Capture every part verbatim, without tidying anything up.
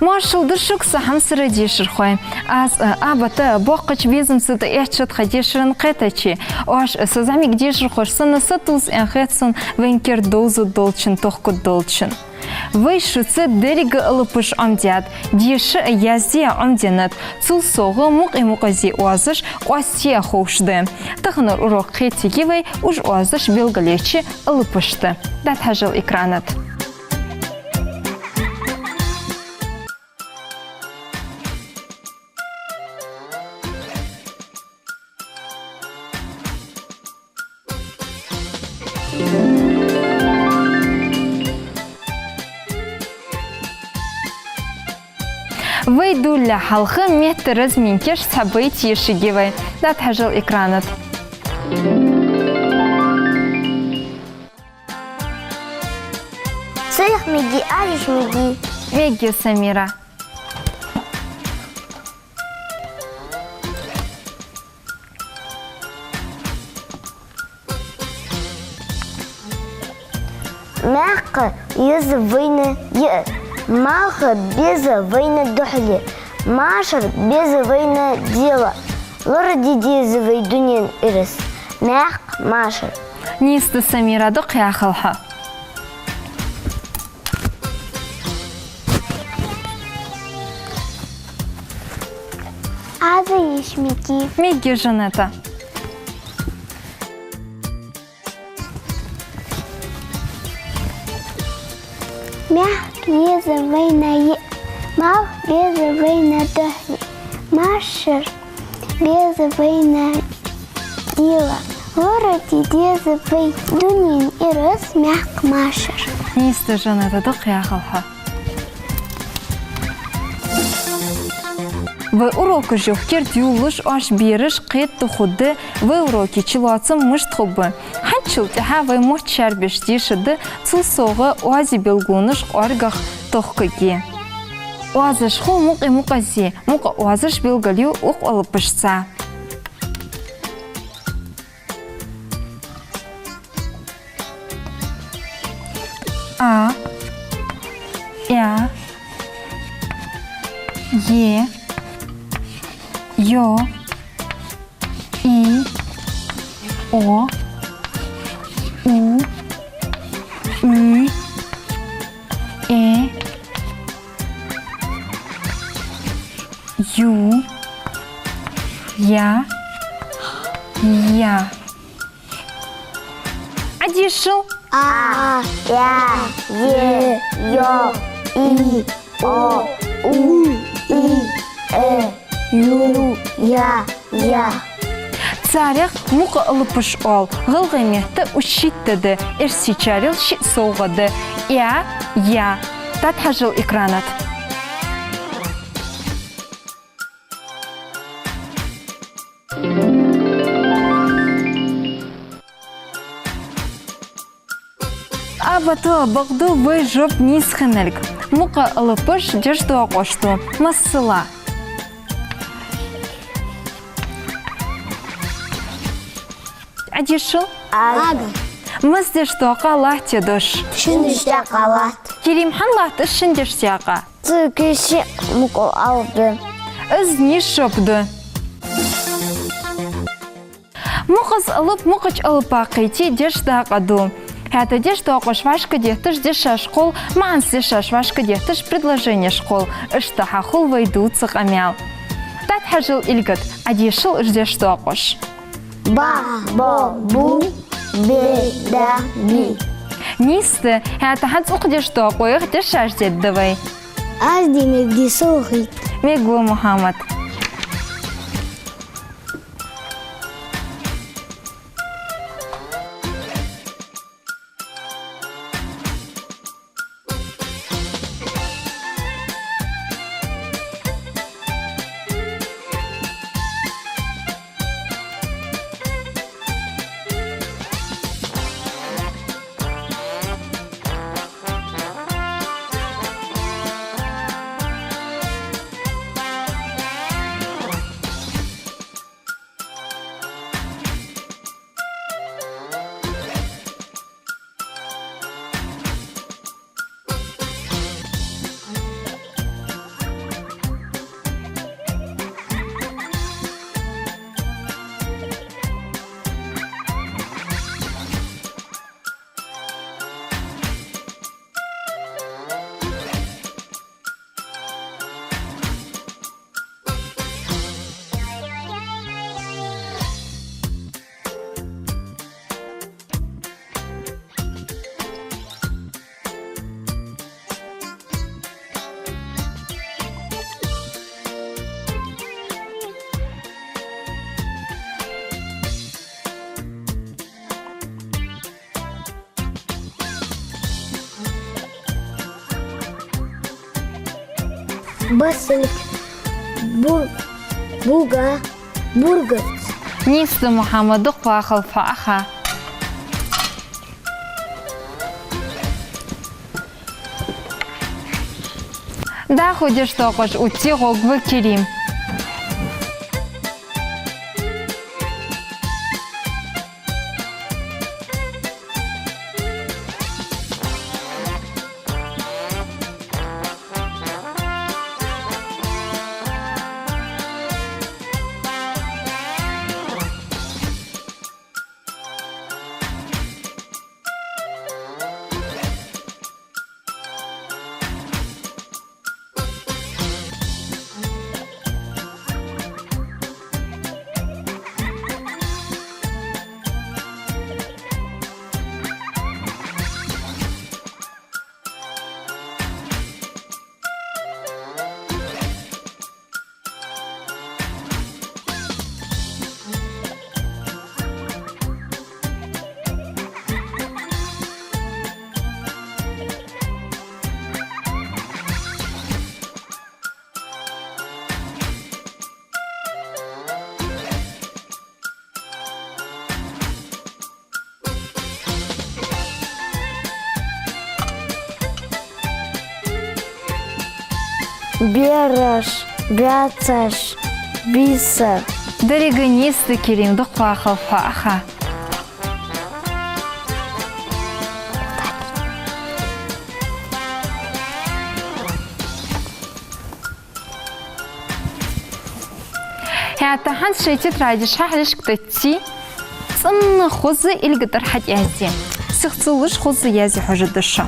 Маршал да шуга, са хьамсара дешархой. Аз а, а, бата боккхача безамца тӀаэттача тха дешарна кхетаче. Оаш а, са зӀамига дешархоша санна, сатувс аьнна хет сона вайна керда довза долчун, тохкаргдолчун. Вай шуца деррига алапаш Ӏомадаьд, деша а, язде а Ӏомаденнад, цул совгӀа мукъа-мукъазе оазаш къоастаде а ховш да. Таханара урок кхетаргья вай уж оазаш белгалйича алапашта. ДӀатӀахьажал экрана тӀа. Вай дуллалехь хьалха метта разминкаш, цхьа байт ешаргья вай. ДӀатӀахьажал экрана тӀа. Цхьа йиша мегаргья, йиша мегаргья. Мегаргья, Самира. Маькх еза вайна йиъ, малх беза вайна духьале, машар беза вайна дела, лораде деза вай дунен ираз, маькх машар. Нийса да, Самира, дукха яхалахь. Аз а, йиша мегаргья. Мегаргья, Жаннат. Маькх еза вайна йиъ, малх беза вайна духьале, машар беза вайна дела, лораде деза вай дунен ираз, маькх машар. Нийса да, Жаннат, дукха яхалахь. Вай урокаш юха керда йолалуш, оаш бераш кхетаде хургда вай урокий чулоацам мишта хургба. ХӀанзчул тӀехьагӀа вай мотт шаьрбеш дешаргда, цул совгӀа оазий белгалонаш кӀоаргагӀа тохкаргья. Оазаш хул мукъа-мукъазе, мукъа оазаш белгалъю укх алапашца. А, я, е, ё, и, о, у, уь, э, ю, я, йа. Ӏадешал. А, я, е, ё, и, о, у, и, э, ю, я, йа. Царех мукъа алапаш оал. ГӀалгӀай метта уж шийтта да, эрсийчарел шиъ совгӀа да: я, йа. ДӀатӀахьажал экрана тӀа. Абаталла бакъду вай жоп нийса хиннилга. Мукъа алапаш дешдоакъош ду. Масала. Ӏадешал. Ага. Мас дешдоакъа латт е дош? Шин дешдоакъа латт. Керим, хӀана латт из шин дешдоакъа? Цу киси мукъа алап да. Из нийса жоп да. Мукъаза алап мукъача алапах кхийте дешдакъа ду. ХӀаьта дешдоакъош вӀашкадетташ дешаш хул, маӀанца дешаш вӀашкадетташ предложенеш хул. Иштта хьахул вай дувца къамаьл. ДӀатӀахьажал Ильгат, Ӏадешал уж дешдоакъош. Ба, бо, бу, бе, да, би. Нийса да, хӀаьта хӀанз укх дешдоакъоех дешаш дергда вай. Аз де мегаргдий, со хий. Мегаргва, Мухьаммад. Басилк. Бур-, буга. Бургац. Нийса да, Мухьаммад, дукха вахалва хьо Ӏаха. ДӀахо деш доакъош оттае гӀоргва Керим. Бераш, баьцаш, бийса. Деррига нийса да, Керим, дукха вахалва хьо Ӏаха. ХӀаьта хӀанз шоай тетрадаш хьалхашка тетте, цӀенна хоза илгатӀара хьатӀаязде. Сиха ца луш, хоза язъе хьожаргда шо.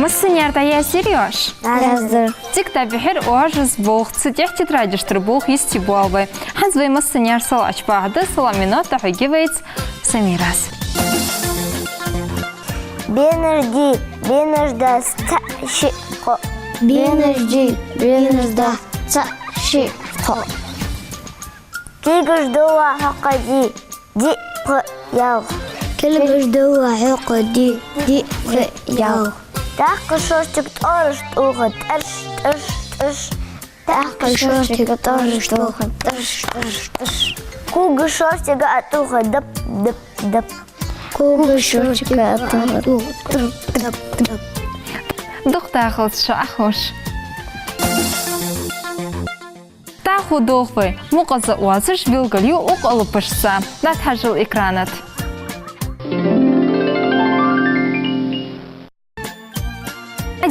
Массане а дӀаяздир оаш? ДӀаяздир. Дика дӀабихьар оаш из болх, цу тӀехьа тетрадаш тӀара болх йисте боалл вай. ХӀанз вай массане а салаӀача багӀа да, салаӀа минот дӀахьоргья вайца Самирас. Бенаш дий, бенаш дац, цаӀ, шиъ, кхоъ. Бенаш дий, бенаш дац, цаӀ, шиъ, кхоъ. Кулгаш доалл хьокха диъ, диъ, пхиъ, ялх. Кулгаш доалл хьокха диъ, диъ, пхиъ, ялх. ТӀаккха шортига тӀоараш тӀух, тӀарш, тӀарш, тӀарш. ТӀаккха шортига тӀоараш тӀух, тӀарш, тӀарш, тӀарш. Кулгаш шортига а тӀух, дап, дап, дап. Кулгаш шортига а тӀух, тӀарш, дап, дап. Дукха дахалц шо, Ӏахош. ДӀахо долх вай мукъаза оазаш, билгал ю укх алапашца. ДӀатӀахьажал экрана тӀа.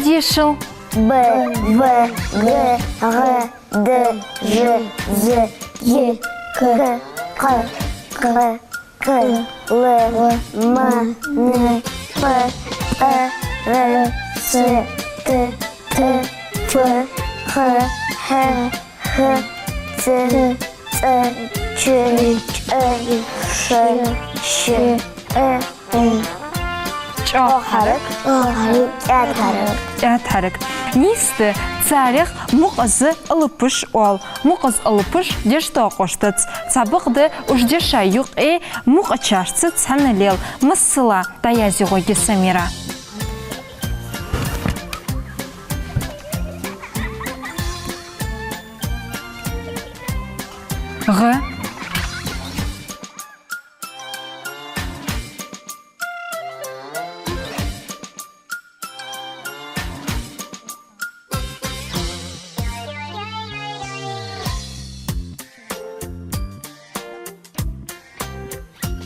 Дешал. Б, В, Г, Г, Д, Ж, З, Й, К, Х, Г, К, Л, М, Н, П, Р, С, Т, Т, Ф, Х, Х, Х, Ц, Ц, Ч, Ч, Ш, Ш, Э, Э. ЧӀоагӀа хьарак. ЧӀоагӀа хьарак. КӀаьда хьарак. КӀаьда хьарак. Нийса да, царех мукъаза алапаш оал. Мукъаза алапаш деш доакъош дац. Цхьабакъда уж дешай юкъе мукъачарца цхьана лел. Масала, дӀаязъе гӀоргья Самира. ГӀ.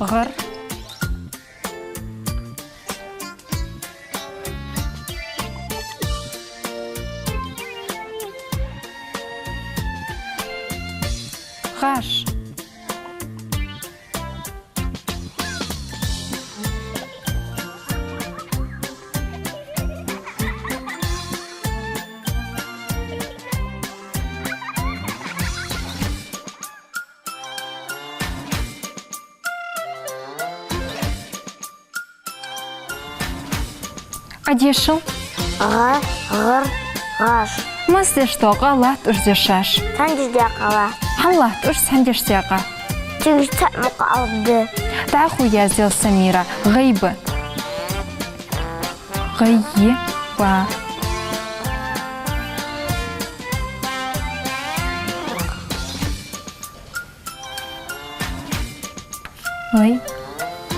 ГӀар. ГӀаш. Ӏадешал. ГӀа, гӀар, гӀаш. Мас деш доагӀа латт уж дешаш? Цхьан деш доагӀа латт. Хьан латт уж цхьан деш доагӀа? Цига цхьа мукъа алап да. ДӀахо яздаьд Самира. ГӀайба. ГӀайи, ба. ГӀай,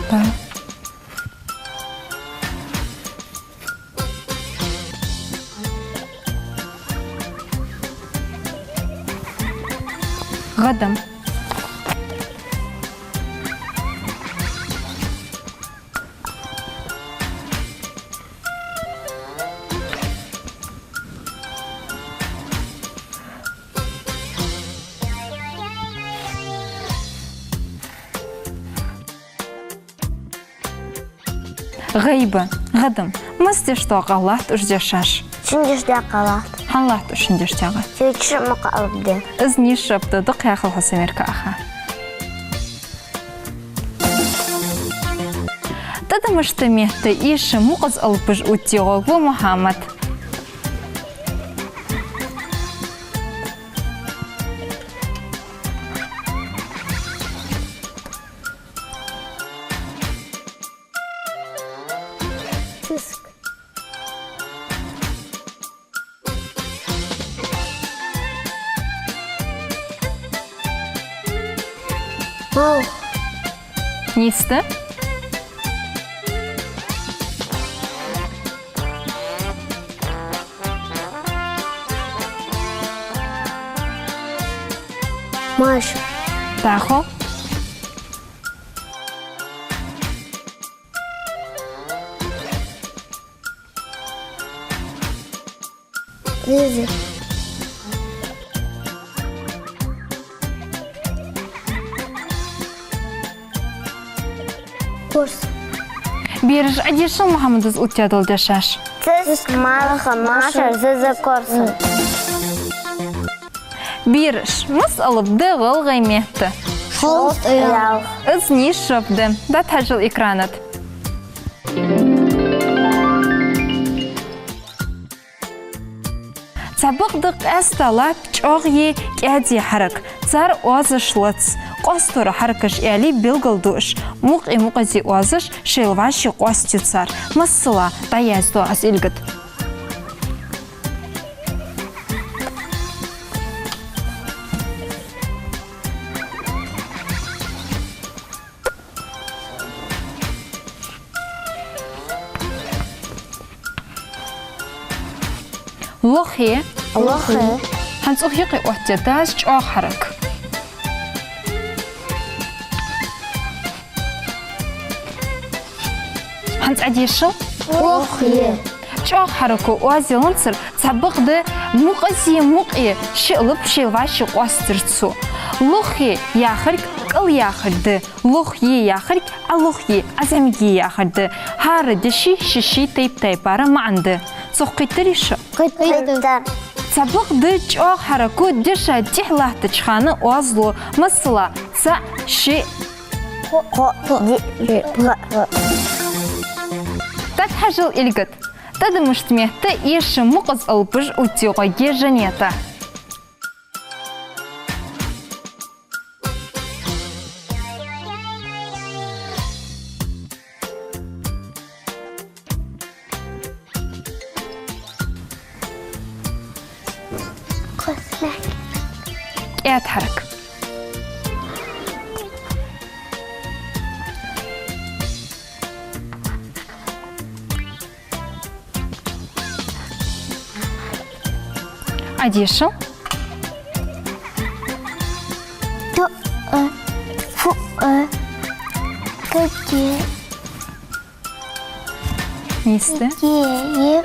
ба. ГӀадам. ГӀайба, гӀадам. Мас деш доагӀа латт уж дешаш? Шин деш доагӀа латт. Хьан латт уж шин деш доагӀа? Цига ши мукъа алап да. Из нийсса да, дукха яхал хьо, Самирка, аха. ТӀадамашта метта эша мукъаза алапаш оттаде гӀоргва Мухьаммад. Тиск. Вау. Нийсса. Маш. ДӀахо. Зиза. Корса. Бераш, Ӏадешал Мухьаммада оттадаь дола дешаш. Тиск, марха, машар, зиза, корса. Бераш, мас алап да гӀалгӀай метта? ШоллагӀа ялх. Из нийсса да. ДӀатӀахьажал экрана тӀа. Цхьабакъда къаьстта латт чӀоагӀъе кӀаьде хьарак. Цар оазаш лац. Къоастара хьаракаш аьле белгалду уж. Мукъе мукъаза оазаш шоайла вӀаший къоастаю цар. Масала, дӀаязду аз илгат. Лохе. Лохе. ХӀанз цӀух юкъе оттадаьд аз чӀоагӀа хьарак. ХӀанз Ӏадешал. Лохе. ЧӀоагӀа хьарако оаз яланзар цхьабакъда мукъаза мукъе ши алап шоайла вӀаший къоастадир цо. Лохе яхар кӀал яхар да. Лохе яхар Ӏалохе, ӀазӀамиге яхар да. ХӀара деша ший-ший тайп-тайпара маӀан да. Цох кхийттарий шо? Кхийттар. Цхьабакъда чӀоагӀа хьарако деша тӀехьа латтача хана оаз лу. Масала, цаӀ, шиъ. Кхо, кхо, ди, ди, пхиъ. ДӀатӀахьажал илгат. ТӀадамашта метта эша мукъаза алапаш оттаде гӀоргья Жанета. КӀаьда хьарак. Ӏадешал. Ту, э, фу, э. Каге. Нийса да. Каге.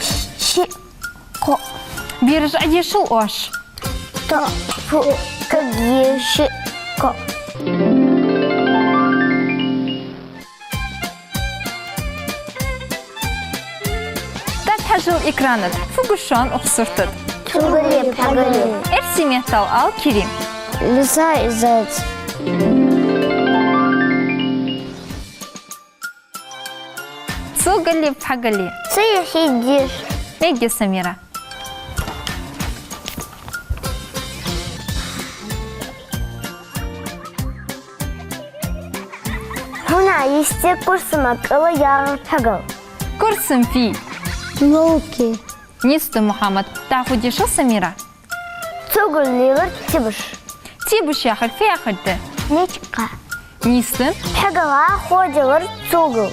Ши-, ши-, кхо. Бераш, Ӏодешал оаш. Та, фу, каге, ши-, кхо. ТӀатӀахьажал экрана тӀа. Фу гуш шоана укх сурта тӀа? Цугали, пхьагали. Эрсий меттала ала, Керим. Лиса и заяц. Цугали, пхьагали. Ца яхийта деза. Мегаргда, Самира. ХӀана йисте курсама кӀала яр пхьагал? Курсама фуй? Ловки. Нийса да, Мухьаммад. ДӀахо дешал, Самира. Цугал лелар тебаш. Тебаш яхар фу яхар да? Нечка. Нийса да. Пхьагала хо делар цугал.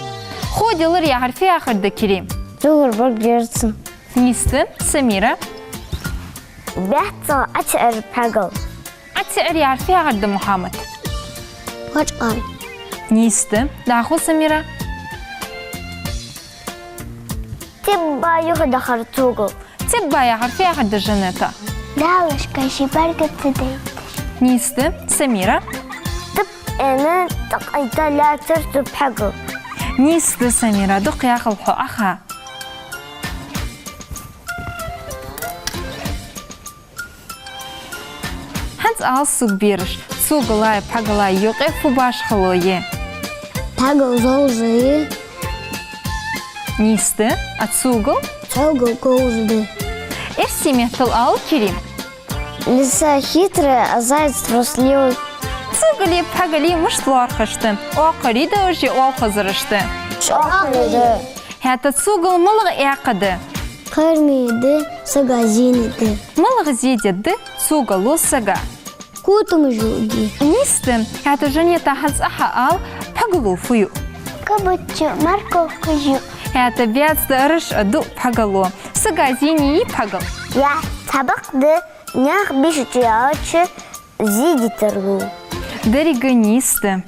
Хо делар яхар фу яхар да, Керим? Цугал барг дерцан. Нийса да. Самира. БаьццагӀа Ӏочуэр пхьагал. Ӏочуэр яхар фу яхар да, Мухьаммад? Вачкъан. Нийса да. ДӀахо, Самира. Тебба юхадахар цугал. Тебба яхар фу яхар да, Жанетта? Далашка ши барга ца дайтар. Нийса да. Самира. Теб эна тӀакъайта лаьцар цу пхьагал. Нийса да, Самира, дукха яхал хьо, аха. ХӀанз ала сога, бераш, цугалай пхьагалай юкъе фу башхало я? Пхьагал зовза я. Нийса да. А цугал? Цугал говза да. Эрсий меттала ала, Керим. Лиса хитрая, а заяц трусливый. Цугали пхьагали мишта лоархӀаш да? Оакхарий да уж е оалхазараш да? ЧӀоагӀа да. ХӀаьта цугал малагӀа экха да? Кхераме да, сага зе дергда. МалагӀа зе дергда цугало сага? Котамаш юаргья. Нийса да. ХӀаьта, Жанетта, хӀанз ахьа ала, пхьагало фу ю? Кабачи, морковкаш ю. ХӀаьта баьццад араш а ду пхьагало. Сага зе йий пхьагал? Яц, цхьабакъда наьха бийсача яьлча зе дитар лу. Деррига нийса да.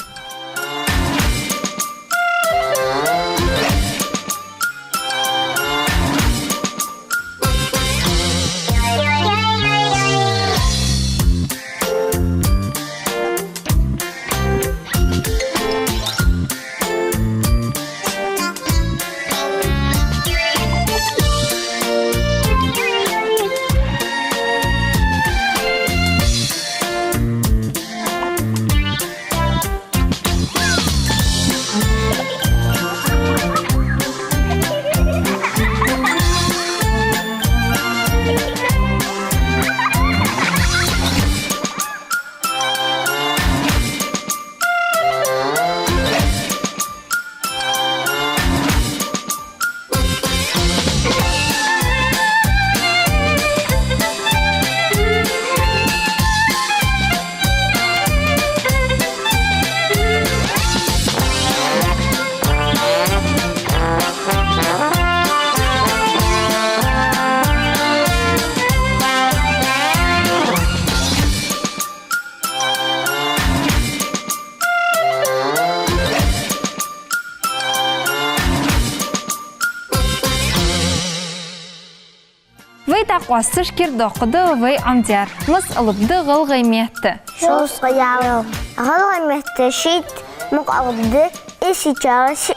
Вай дӀакъоасташ кер доаккхаргда вай Ӏомадаьр. Масса алап да гӀалгӀай метта? Шовзткъеи ялх. ГӀалгӀай метта шийтта, мукъа алап да, из шийттача шиъ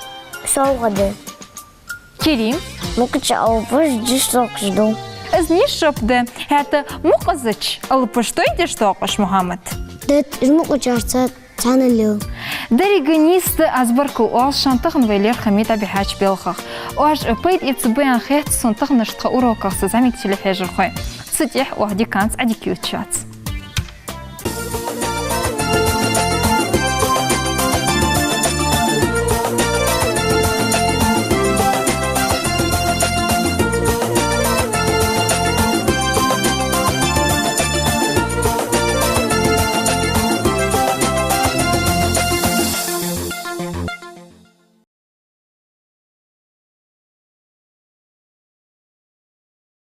совгӀа да. Керим? Мукъача алапаша дешаш доаккхаш да. Из нийса жоп да. ХӀаьта мукъазача алапаша дой дешаш доаккхаш, Мухьаммад? Да, из мукъачарца цхьана лел. Деррига нийса да, аз баркал оал шоана тахан вай лерхӀаме тӀабихьача балхах. Оаш а пайда эцаргба аьнна хет сона таханарча тха уроках, са зӀамига телехьежархой. Цу тӀехьа оаха диканца Ӏадика ювцаш яц.